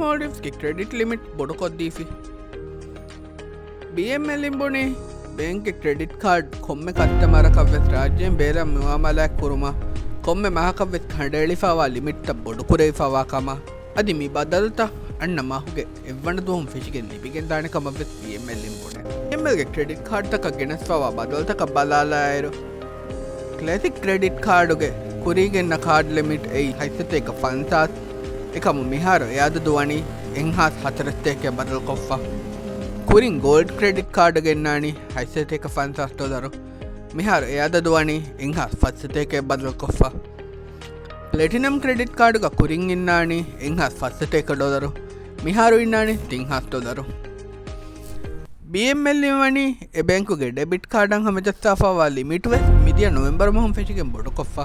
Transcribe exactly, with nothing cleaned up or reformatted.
މޯލްޑިވްސްގެ ކްރެޑިޓް ލިމިޓް ބޮޑުކޮށްދީފި. ބީއެމްއެލް އިން ބުނީ، ބޭންކްގެ ކްރެޑިޓް ކާޑް ކޮންމެ ކަސްޓަމަރަކަށް ވެސް ރާއްޖޭން ބޭރަށް މުއާމަލާތް ކުރުމަށް، ކޮންމެ މަހަކަށް ވެސް ކަނޑައެޅިފައިވާ ލިމިޓްތައް ބޮޑުކުރެވިފައިވާ ކަމަށް، އަދި މި ބަދަލުތައް އަންނަ މަހުގެ އެއްވަނަ ދުވަހުން ފެށިގެން ލިބިގެންދާނެ ކަމަށް ވެސް ބީއެމްއެލް އިން ބުނޭ. ބީއެމްއެލްގެ ކްރެޑިޓް ކާޑްތަކަށް ގެނެސްފައިވާ ބަދަލުތަކަށް ބަލާލާއިރު، ކްލެސިކް ކްރެޑިޓް ކާޑުގެ ކުރީގެންނަ ކާޑް ލިމިޓް އެއީ ހަތްސަތޭކަ ފަންސާސް، އެކަމު މިހާރު އެއަދަދު ވަނީ އެއްހާސް ހަތަރުސަތޭކައަށް ބަދަލުކޮށްފަ. ކުރިން ގޯލްޑް ކްރެޑިޓް ކާޑު ގެންނާނީ ހަތްސަތޭކަ ފަންސާސް ޑޮލަރު، މިހާރު އެއަދަދު ވަނީ އެއްހާސް ފަސްސަތޭކައަށް ބަދަލުކޮށްފަ. ޕްލެޓިނަމް ކްރެޑިޓް ކާޑުގަ ކުރިން އިންނާނީ އެއްހާސް ފަސްސަތޭކަ ޑޮލަރު، މިހާރު އިންނާނީ ތިންހާސް ޑޮލަރު. ބީއެމްއެލް އިން ވަނީ އެ ބޭންކުގެ ޑެބިޓް ކާޑަށް ހަމަޖައްސާފައިވާ ލިމިޓް ވެސް މިދިޔަ ނޮވެމްބަރު މަހުން ފެށިގެން ބޮޑުކޮށްފަ.